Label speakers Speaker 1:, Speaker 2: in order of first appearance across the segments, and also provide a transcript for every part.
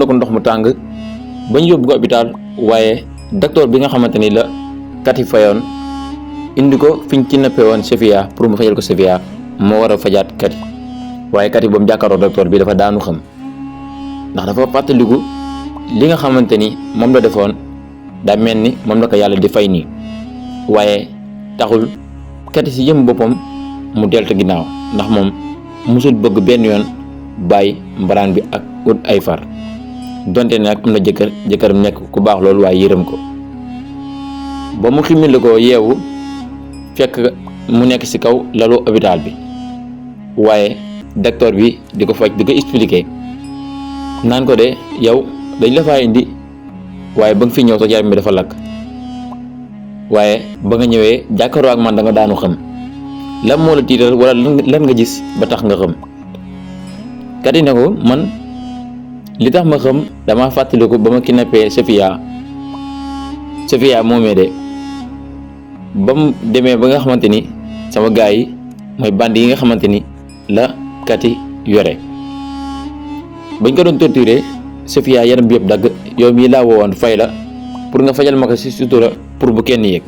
Speaker 1: na ko ndox mu tàng bañ yóbbu ko hôpital waaye docteur bi nga xamante ni la Kati fayoon indi ko fiñ kidnappé woon Sofia pour mu fajal ko Sofia moo war a fajaat Kati waaye Kati ba mu jàkkaaroo docteur bi dafa daanu xam ndax dafa fàttaliku li nga xamante ni moom la defoon daa mel ni moom la ko yàlla di fay nii waaye taxul Kati si jëm boppam mu deltu ginnaaw ndax moom musul bëgg benn yoon bàyyi mbaraan bi ak ut ay far donte ne nag am na jëkkëram nekk ku baax loolu waaye yërëm ko ba mu ximmi la ko yeewu fekk mu nekk ci kaw lalu hôpital bi waaye docteur bi di ko faj di ko expliquer naan ko de yow dañ la faa indi waaye ba nga fi ñëw sa yaram bi dafa lakk waaye ba nga ñëwee jàkkaaroo ak man da nga daanu xam lan moo la tiital wala lan nga gis ba tax nga xam Kati ne ko man li tax ma xam dama fàttaliku ba ma kidnappé Sofia moomee de ba mu demee ba nga xamante ni sama gars yi mooy band yi nga xamante ni la Kati yore bañ ko doon torturé Sofia yaram bi yëpp dagg yow mii laa woowoon fay la pour nga fajal ma ko ci sutura pour bu kenn yéeg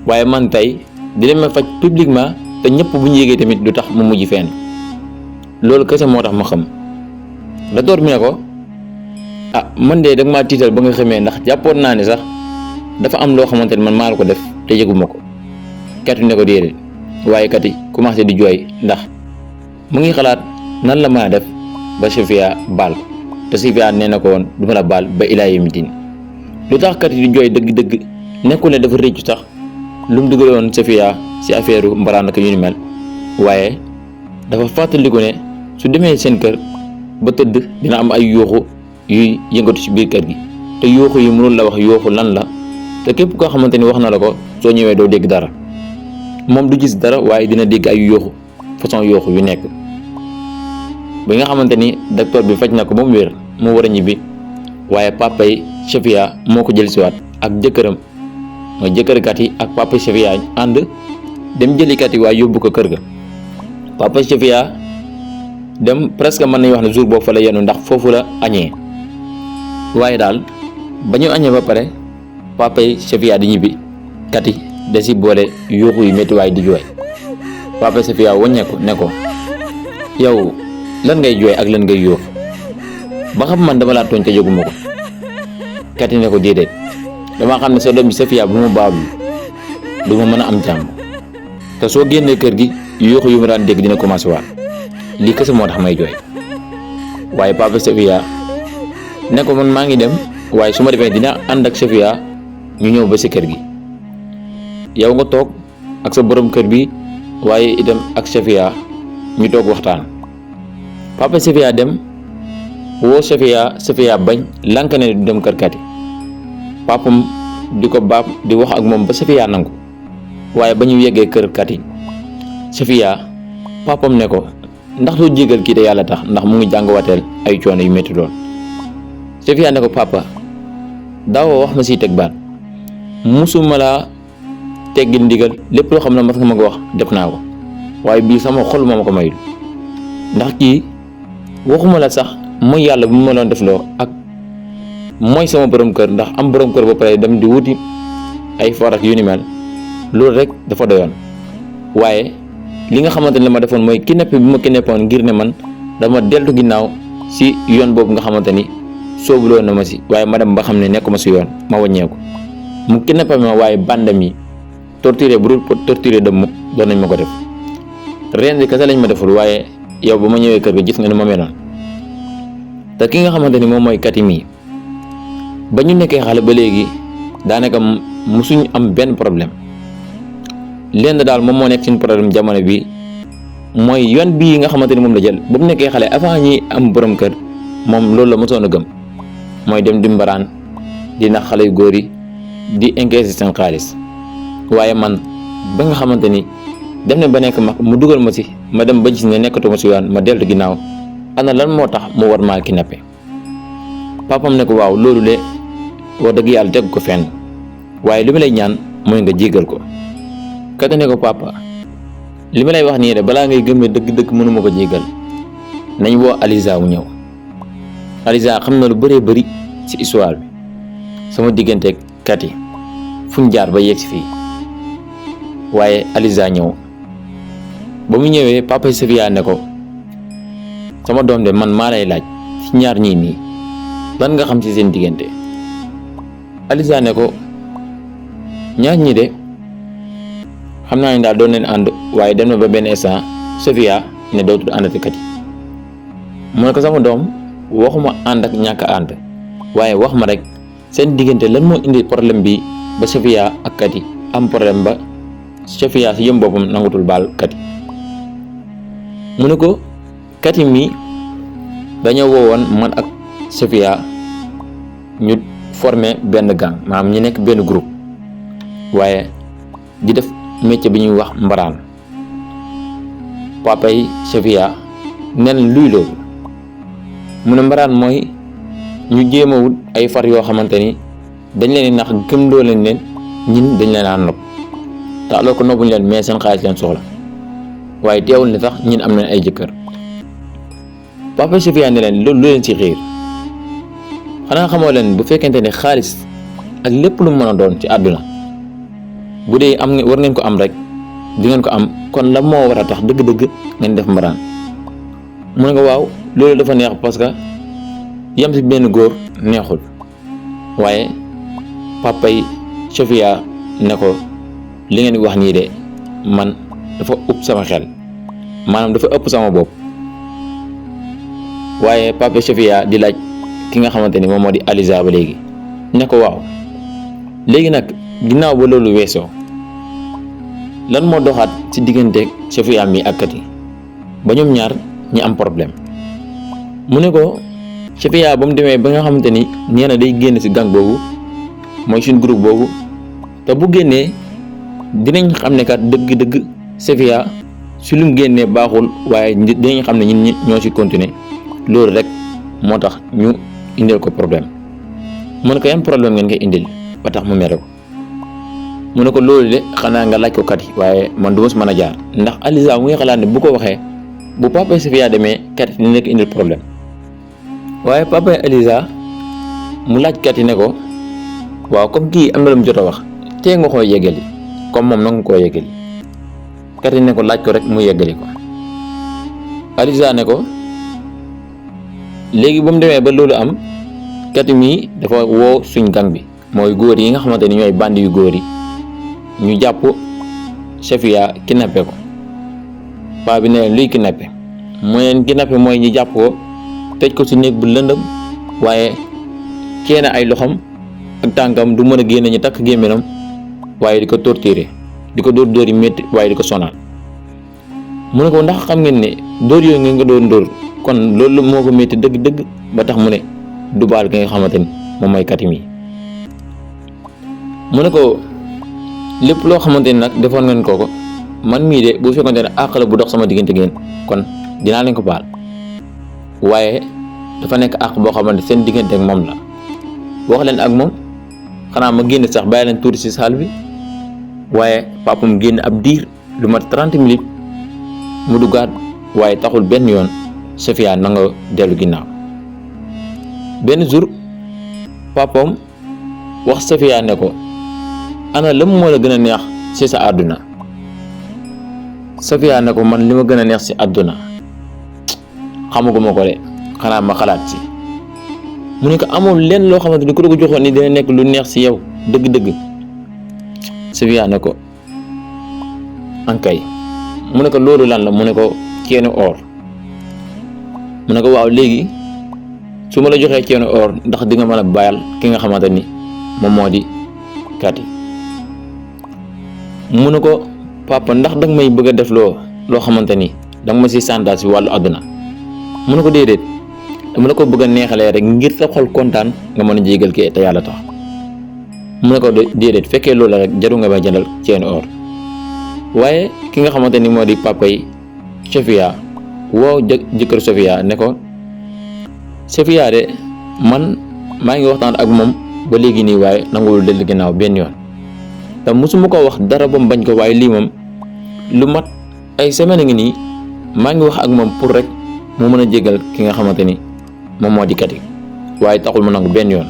Speaker 1: waaye man tey di leen ma faj publiquement te ñëpp bu ñu yéegee tamit du tax mu mujj fenn loolu kese moo tax ma xam docteur bi ne ko ah man de dag maa tiital ba nga xamee ndax jàppoon naa ne sax dafa am loo xamante ne man maa la ko def te yëguma ko Kati ne ko déedéet waaye Kati commencé di jooy ndax mu ngi xalaat nan la maa def ba Sofia baal ko te Sofia nee na ko woon du ma la baal ba ilaa yawmi diin lu tax Kati di jooy dëgg-dëgg nekkul ne dafa rëccu sax lu mu dugale woon Sofia ci affaire mbaraan ak yu ni mel waaye dafa fàttaliku ne su demee seen kër ba tëdd dina am ay yuuxu yuy yëngatu ci biir kër gi te yuuxu yi mënul la wax yuuxu lan la te képp koo xamante ni wax na la ko soo ñëwee doo dégg dara moom du gis dara waaye dina dégg ay yuuxu façon yuuxu yu nekk bi nga xamante ni docteur bi faj na ko ba mu wér mu war a ñibbi waaye papa yi Sofia moo ko jël siwaat ak jëkkëram mooy jëkkër Kati ak papa Sofia ànd dem jëli Kati waaye yóbbu ko kër ga papa Sofia dem presque mën nañu wax ne jour boobu fa la yenu ndax foofu la añee waaye daal ba ñu añee ba pare papa yi Sofia di ñibbi Kati da si boole yuuxu yu métti waaye di jooy papa Sofia wàññeeku ne ko yow lan ngay jooy ak lan ngay yuuxu ba xam man dama laa tooñ te yëguma ko Kati ne ko déedéet dama xam ne sa doom bi Sofia bu ma baabul du ma mën a am jàmm te soo génnee kër gi yuuxu yu ma daan dégg dina commencé waat lii kese moo tax may jooy waaye papa Sofia ne ko man maa ngi dem waaye su ma defee dina ànd ak Sofia ñu ñëw ba si kër gi yow nga toog ak sa borom kër bi waaye itam ak Sofia ñu toog waxtaan papa Sofia dem woo Sofia bañ lank ne du dem kër Kati papam di ko baab di wax ak moom ba Sofia nangu waaye ba ñu yeggee kër Kati Sofia papam ne ko ndax doo jégal kii te yàlla tax ndax mu ngi jàngwateel ay coono yu métti lool Sofia ne ko papa daawoo wax ma siy teg baat musuma laa teggil ndigal lépp loo xam ne mas nga ma ko wax def naa ko waaye bii sama xol moo ma ko mayul ndax kii waxuma la sax mooy yàlla bu ma doon def loo ak mooy sama borom kër ndax am borom kër ba pare dem di wuti ay for ak yu ni mel loolu rek dafa doyoon waaye li nga xamante ne ma defoon mooy kidnappé bi ma kidnappoon ngir ne man dama deltu ginnaaw si yoon boobu nga xamante ni soobuloo na ma si waaye ma dem ba xam ne nekkuma si yoon ma wàññeeku mu kidnappé ma waaye bandam yi torturé bu dul torturé dëmm doon nañ ma ko def ren bi kese lañ ma deful waaye yow ba ma ñëwee kër ga gis nga ni ma meloon te ki nga xamante ni moom mooy Kati mii ba ñu nekkee xale ba léegi daanaka musuñ am benn problème lenn daal moom moo nekk suñu problème jamono bi mooy yoon bii nga xamante ni moom la jël ba mu nekkee xale avant ñi am borom kër moom loolu la mosoon a gëm mooy dem di mbaraan di nax xale yu góor yi di encaisser seen xaalis waaye man ba nga xamante ni dem na ba nekk mag mu dugal ma si ma dem ba gis ne nekkatuma si yoon ma deltu ginnaaw ana lan moo tax mu war maa kidnappé papam ne ko waaw loolu de wax dëgg yàlla teg ko fenn waaye li ma lay ñaan mooy nga jégal ko Kati ne ko papa li ma lay wax nii de balaa ngay gëm ne dëgg-dëgg mënuma ko jégal nañ woo Aliza mu ñëw Aliza xam na lu bëree bëri ci histoire bi sama digganteeg Kati fuñ jaar ba yegg si fii waaye Aliza ñëw ba mu ñëwee papa Sofia ne ko sama doom de man maa lay laaj ci ñaar ñii nii lan nga xam ci seen diggante. Aliza ne ko ñaar ñi de xam naa ne daal doon leen ànd waaye dem na ba benn instant Sofia ne dootul àndati Kati mu ne ko sama doom waxuma ànd ak ñàkk a ànd waaye wax ma rek seen diggante lan moo indi problème bi ba Sofia ak Kati am problème ba Sofia si yëm boppam nangutul baal Kati. mu ne ko Kati mi dañoo woowoon man ak Sofia ñu formé benn gang maanaam ñu nekk benn groupe waaye di def métier bi ñuy wax mbaraan papa yi Sofia nen luy loolu mu ne mbaraan mooy ñu jéem a wut ay far yoo xamante ni dañ leen di nax gëm doo leen ñin dañ leen a nopp te alors que noppuñ leen mais seen xaalis leen soxla waaye teewul ne sax ñin am nañ ay jëkkër papa Sofia ne leen loolu lu leen ci xiir xanaa xamoo leen bu fekkente ne xaalis ak lépp lu mën a doon ci àdduna bu dee am war ngeen ko am rek di ngeen ko am kon la moo war a tax dëgg-dëgg ngeen def mbaraan mu ne ko waaw loolu dafa neex parce que yam ci benn góor neexul waaye papa yi Sofia ne ko li ngeen wax nii de man dafa ëpp sama xel maanaam dafa ëpp sama bopp waaye papa Sofia di laaj ki nga xamante ni moom moo di Aliza ba léegi ne ko waaw léegi nag ginnaaw ba loolu weesoo lan moo doxaat ci digganteeg Sofia mi ak Kati ba ñoom ñaar ñi am problème. mu ne ko Sofia ba mu demee ba nga xamante ni nee na day génn ci gang boobu mooy suñ groupe boobu te bu génnee dinañ xam ne kat dëgg-dëgg Sofia su lu mu génnee baaxul waaye dinañ xam ne ñun ñoo ci continuer loolu rek moo tax ñu indil ko problème. mu ne ko yan problème ngeen koy indil ba tax mu mere ko mu ne ko loolu de xanaa nga laaj ko Kati waaye man du ma si mën a jaar ndax Aliza mu ngi xalaat ne bu ko waxee bu papa Sofia demee Kati dina nekk indil problème waaye papa Aliza mu laaj Kati ne ko waaw comme kii am na lu mu jot a wax tee nga koo yeggali comme moom nangu koo yeggali Kati ne ko laaj ko rek mu yeggali ko. Aliza ne ko léegi ba mu demee ba loolu am Kati mii dafa woo suñ gang bi mooy góor yi nga xamante ni ñooy bandi yu góor yi ñu jàpp Sofia kidnappé ko paa bi ne leen luy kidnappé mu leen kidnappé mooy ñu jàpp ko tëj ko ci néeg bu lëndëm waaye kenn ay loxam ak tànkam du mën a génn ñu takk gémminam waaye di ko torturer di ko dóor dóor yi métti waaye di ko sonal. mu ne ko ndax xam ngeen ne dóor yooyu ngeen nga doon dóor kon loolu moo ko métti dëgg-dëgg ba tax mu ne du baal ki nga xamante ni moom mooy Kati mi. mu ne ko lépp loo xamante ni nag defoon ngeen ko man mii de bu fekkonte ne àq la bu dox sama diggante ngeen kon dinaa leen ko baal waaye dafa nekk àq boo xamante seen diggante ak moom la wax leen ak moom xanaa ma génn sax bàyyi leen tuuti ci saal bi waaye papam génn ab diir lu mat 30 minutes mu duggaat waaye taxul benn yoon Sofia nanga dellu ginnaaw. benn jour papam wax Sofia ne ko ana lam moo la gën a neex ci sa àdduna. Sofia ne ko man li ma gën a neex ci àdduna xamaguma ko de xanaa ma xalaat ci. mu ne ko amoon lenn loo xamante ni ku la ko joxoon ni dina nekk lu neex ci yow dëgg-dëgg. Sofia ne ko ankay. mu ne ko loolu lan la mu ne ko ceenu or. mu ne ko waaw léegi su ma la joxee ceenu or ndax di nga mën a bayal ki nga xamante ni moom moo di Kati. mu ne ko papa ndax danga may bëgg a def loo xamante ni danga ma si sandaal si wàllu àdduna. mu ne ko déedéet dama la ko bëgg a neexalee rek ngir sa xol kontaan nga mën a jégal kii te yàlla tax. mu ne ko déedéet fekkee loolu rek jaru nga may jëndal ceenu or. waaye ki nga xamante ni moo di papa yi Sofia woo jëkkër Sofia ne ko Sofia de man maa ngi waxtaan ak moom ba léegi nii waaye nanguwul dellu ginnaaw benn yoon te mosuma ko wax dara ba mu bañ ko waaye lii moom lu mat ay semaine ngi nii maa ngi wax ak moom pour rek mu mën a jégal ki nga xamante ni moom moo di Kati. waaye taxul mu nangu benn yoon.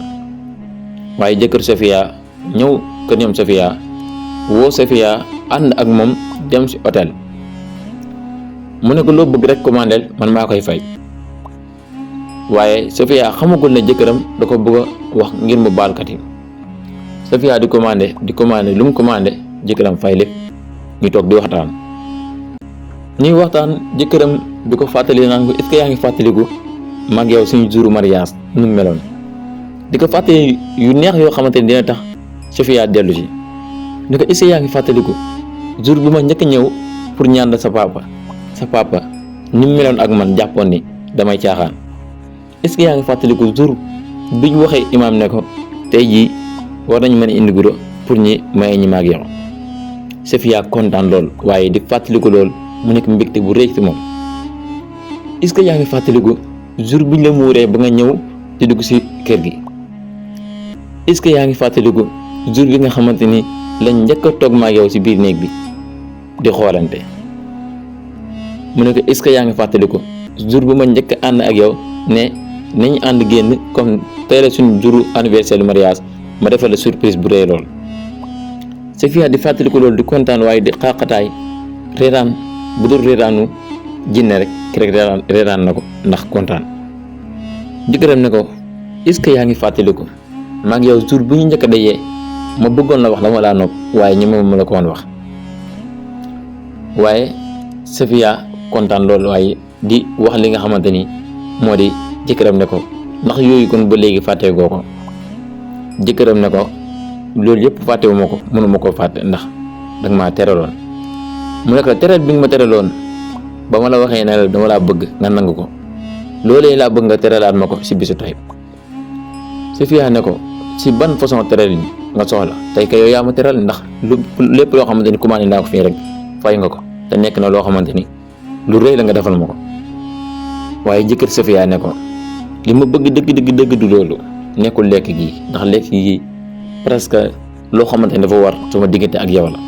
Speaker 1: waaye jëkkër Sofia ñëw kër ñoom Sofia woo Sofia ànd ak moom dem ci hôtel. mu ne ko loo bëgg rek commandeel man maa koy fay. waaye Sofia xamagul ne jëkkëram da ko bëgg a wax ngir mu baal kat yi. Sofia di commandé lu mu commandé jëkkëram fay lépp ñu toog di waxtaan. ñuy waxtaan jëkkëram di ko fàttali naan ko est-ce que yaa ngi fàttaliku mag yow suñu jouru mariage nu mu meloon. di ko fàttali yu neex yoo xamante ni dina tax Sofia dellu si ni ko est-ce que yaa ngi fàttaliku jour bi ma njëkk ñëw pour ñaan sa papa ni mu meloon ak man jàppoon ni damay caaxaan. est-ce que yaa ngi fàttaliku jour bi ñu waxee imaam ne ko tey jii war nañu mën a indi guro pour ñi maye ñi maag yow. Sofia kontaan lool waaye di fàttaliku lool mu nekk mbégte bu rëy ci moom. est-ce que yaa ngi fàttaliku jour bi ñu la muuree ba nga ñëw di dugg ci kër gi. est-ce que yaa ngi fàttaliku jour bi nga xamante ni lañ njëkk a toog maag yow ci biir néeg bi di xoolante. mu ne ko est-ce que yaa ngi fàttaliku jour bi ma njëkk ànd ak yow ne nañ ànd génn comme tey la suñu jour anniversaire du mariage ma defal la surprise bu rëy lool. Sofia di fàttaliku loolu di kontaan waaye di xaaxataay reetaan bu dul reetaanu jinne rek reetaan na ko ndax kontaan. jëkkëram ne ko est-ce que yaa ngi fàttaliku maag yow jour bu ñu njëkk a dajee ma bëggoon la wax dama laa nopp waaye ñi ma la ko woon wax. waaye Sofia kontaan loolu waaye di wax li nga xamante ni moo di jëkkëram ne ko ndax yooyu kon ba léegi fàtte goo ko. jëkkëram ne ko loolu yëpp fàttewu ma ko mënuma koo fàtte ndax danga maa teraloon. mu ne ko teral bi nga ma teraloon ba ma la waxee ne la dama laa bëgg nga nangu ko loolee laa bëgg nga teralaat ma ko ci bisu tey. Sofia ne ko ci ban façon teralin nga soxla tey kay yow yaa ma teral ndax lépp loo xamante ni commandé naa ko fii rek fay nga ko te nekk na loo xamante ni lu rëy la nga defal ma ko. waaye jëkkër Sofia ne ko li ma bëgg dëgg du loolu nekkul lekk gi ndax lekk gi presque loo xamante ni dafa war sama diggante ak yow la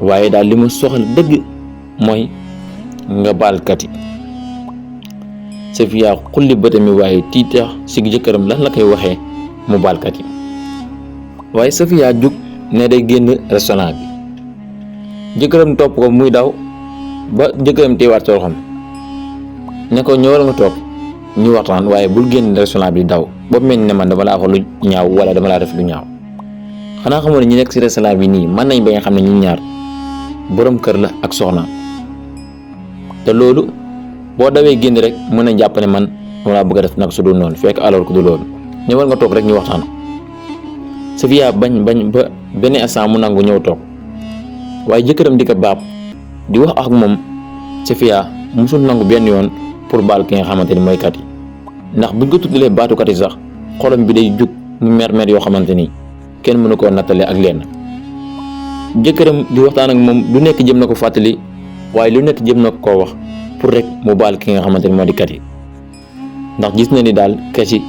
Speaker 1: waaye daal li ma soxla dëgg mooy nga baal kat yi. Sofia xulli bëtami waaye tiitax si jëkkëram lan la koy waxee mu baal kat yi. waaye Sofia jug ne day génn restaurant bi jëkkëram topp ko muy daw ba jëkkëram teewaat soo xam ne ko ñëwal nga toog ñu waxtaan waaye bul génn restaurant bi daw ba mel ne man dama laa wax lu ñaaw wala dama laa def lu ñaaw. xanaa xamoon ne ñi nekk ci restaurant bi nii mën nañ ba nga xam ne ñu ñaar borom kër la ak soxna te loolu boo dawee génn rek mën a jàpp ne man dama laa bëgg a def nag su dul noonu fekk alors que du loolu ñëwal nga toog rek ñu waxtaan. Sofia bañ ba benn instant mu nangu ñëw toog waaye jëkkëram di ko baab di wax ak moom. Sofia musul nangu benn yoon pour baal ki nga xamante ni mooy kat yi ndax buñ ko tuddalee baatu kat yi sax xolam bi day jug mu mer yoo xamante ni kenn mënu koo nattale ak lenn. jëkkëram di waxtaan ak moom lu nekk jëm na ko fàttali waaye lu nekk jëm na koo wax pour rek mu baal ki nga xamante ni moo di kat yi ndax gis na ni daal kat yi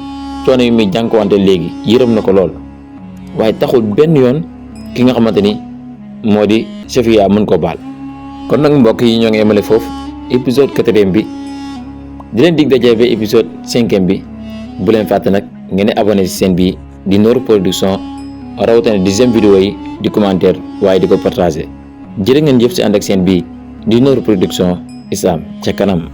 Speaker 1: coono yi muy jànkuwante léegi yërëm na ko lool waaye taxul benn yoon ki nga xamante ni moo di Sofia mën koo baal. kon nag mbokk yi ñoo ngi yemale foofu épisode 4e bi di leen dig daje ba épisode 5e bi bu leen fàtte nag ngeen abonné ci chaîne bi di Nour Production rawatina 10e vidéo yi di commentaire waaye di ko partager jërë ngeen jëf ci ànd ak chaîne bi di Nour Production islam ca kanam.